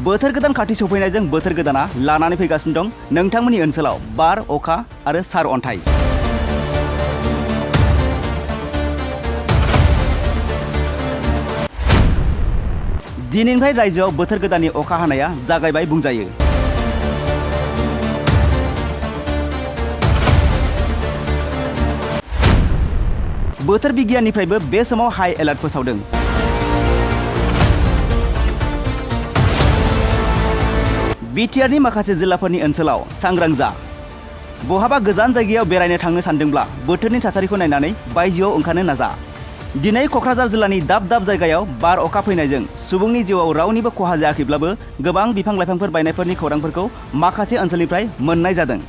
बोथोर गोदान खाथि सफैनायजों बोथोर गोदाना लानानै फैगासिनो दं नोंथांमोननि ओनसोलाव बार, अखा आरो सार अन्थाइ। दिनैनिफ्राय रायजोआव बोथोर गोदाननि अखा हानाया जागायबाय बुंजायो। बोथोर बिगियाननिफ्रायबो बे समाव हाई एलार्ट फोसावदों। बिटिआरनि माखासे जिल्लाफोरनि ओनसोलाव सांग्रां जा। बहाबा गोजान जायगायाव बेरायनो थांनो सानदोंब्ला बोथोरनि थासारिखौ नायनानै बायजोआव ओंखारनो नाजा। दिनै क'क्राझार जिल्लानि दाब दाब जायगायाव बार अखा फैनायजों सुबुंनि जिउआव रावनिबो खहा जायाखैब्लाबो गोबां बिफां लाइफांफोर बायनायफोरनि खौरांफोरखौ माखासे ओनसोलनिफ्राय मोननाय जादों।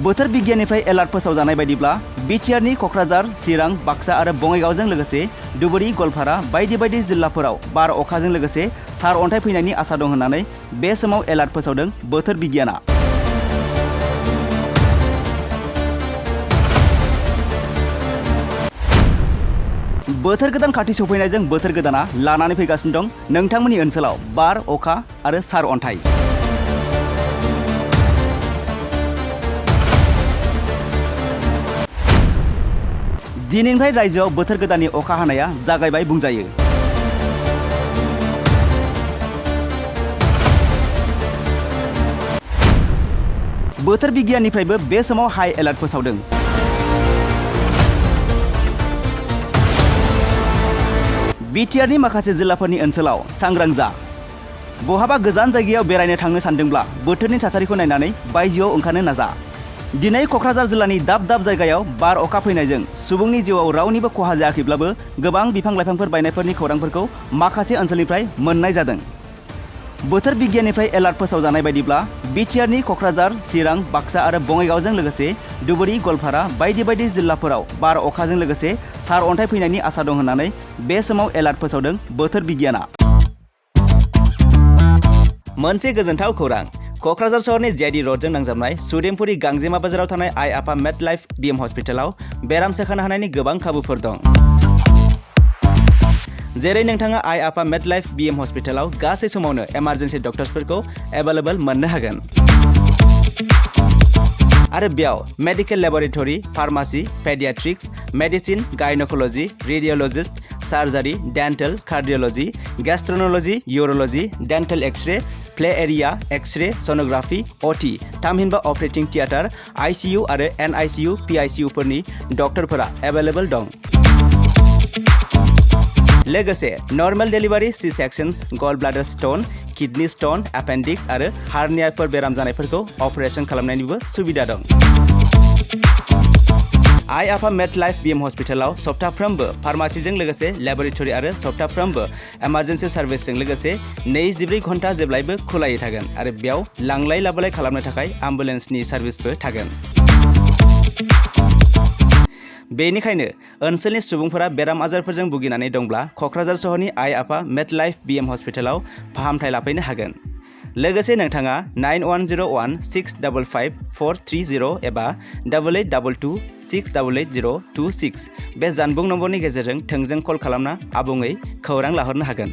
बोथोर बिगियाननिफ्राय एलार्ट फोसावजानाय बायदिब्ला बिटिआरनि क'क्राझार, चिरां, बाक्सा आरो बङाइगावजों लोगोसे धुबुरी, गवालपारा बायदि बायदि जिल्लाफोराव बार अखाजों लोगोसे सार अन्थाइ फैनायनि आसा दं होननानै बे समाव एलार्ट फोसावदों बोथोर बिगियाना। बोथोर गोदान खाथि सफैनायजों बोथोर गोदाना लानानै फैगासिनो दं नोंथांमोननि ओनसोलाव बार, अखा आरो सार अन्थाइ। दिनैनिफ्राय रायजोआव बोथोर गोदाननि अखा हानाया जागायबाय बुंजायो। बोथोर बिगियाननिफ्रायबो बे समाव हाई एलार्ट फोसावदों। बिटिआरनि माखासे जिल्लाफोरनि ओनसोलाव सांग्रां जा। बहाबा गोजान जायगायाव बेरायनो थांनो सानदोंब्ला बोथोरनि थासारिखौ नायनानै बायजोआव ओंखारनो नाजा। दिनै क'क्राझार जिल्लानि दाब दाब जायगायाव बार अखा फैनायजों सुबुंनि जिउआव रावनिबो खहा जायाखैब्लाबो गोबां बिफां लाइफांफोर बायनायफोरनि खौरांफोरखौ माखासे ओनसोलनिफ्राय मोननाय जादों। बोथोर बिगियाननिफ्राय एलार्ट फोसावजानाय बायदिब्ला बिटिआरनि क'क्राझार, चिरां, बाक्सा आरो बङाइगावजों लोगोसे धुबुरी, गवालपारा बायदि बायदि जिल्लाफोराव बार अखाजों लोगोसे सार अन्थाइ फैनायनि आसा दं होननानै बे समाव एलार्ट फोसावदों बोथोर बिगियाना। मोनसे गोजोनथाव खौरां, क'क्राझार सहरनि जेआइडि रडजों नांजाबनाय सुदेमपुरी गांजेमा बाजाराव थानाय आइ आफा मेडलाइफ बिएम हस्पिटालाव बेराम सोखानो हानायनि गोबां खाबुफोर दं। जेरै नोंथाङा आइ आफा मेडलाइफ बिएम हस्पिटालाव गासै समावनो इमारजेन्सि डक्टर्सफोरखौ एभेलेबल मोननो हागोन। आरो बेयाव medical laboratory, pharmacy, paediatrics, medicine, gynaecology, radiologist, surgery, dental, cardiology, gastroenterology, urology, dental x-ray, play area, x-ray, sonography, OT, थामहिनबा ऑपरेटिंग थिएटर, आईसीयू आरो एनआईसीयू, पीआईसीयू फोरनि डक्टरफोरा एभेलेबल दं। लोगोसे normal delivery, C sections, gall bladder stone, kidney stone, appendix आरो हार्नियाफोर बेराम जानायफोरखौ अपारेशन खालामनायनिबो सुबिदा दं। आइ आफा मेडलाइफ बिएम हस्पिटालाव सप्ताफ्रोमबो फार्मासिजों लोगोसे लेबरेटरी आरो सप्ताफ्रोमबो इमारजेन्सि सार्भिसजों लोगोसे 24 घन्टा जेब्लायबो खुलायै थागोन आरो बेयाव लांलाय लाबोलाय खालामनो थाखाय एम्बुलेन्सनि सार्भिसबो थागोन। बेनिखायनो ओनसोलनि सुबुंफोरा बेराम आजारफोरजों भुगिनानै दंब्ला क'क्राझार सहरनि आइ आफा मेडलाइफ बिएम हस्पिटालाव फाहामथाय लाफैनो हागोन। लोगोसे नोंथाङा 9101655430 एबा 8822688026 बे जानबुं नम्बरनि गेजेरजों थोंजों कल खालामना आबुङै खौरां लाहरनो हागोन।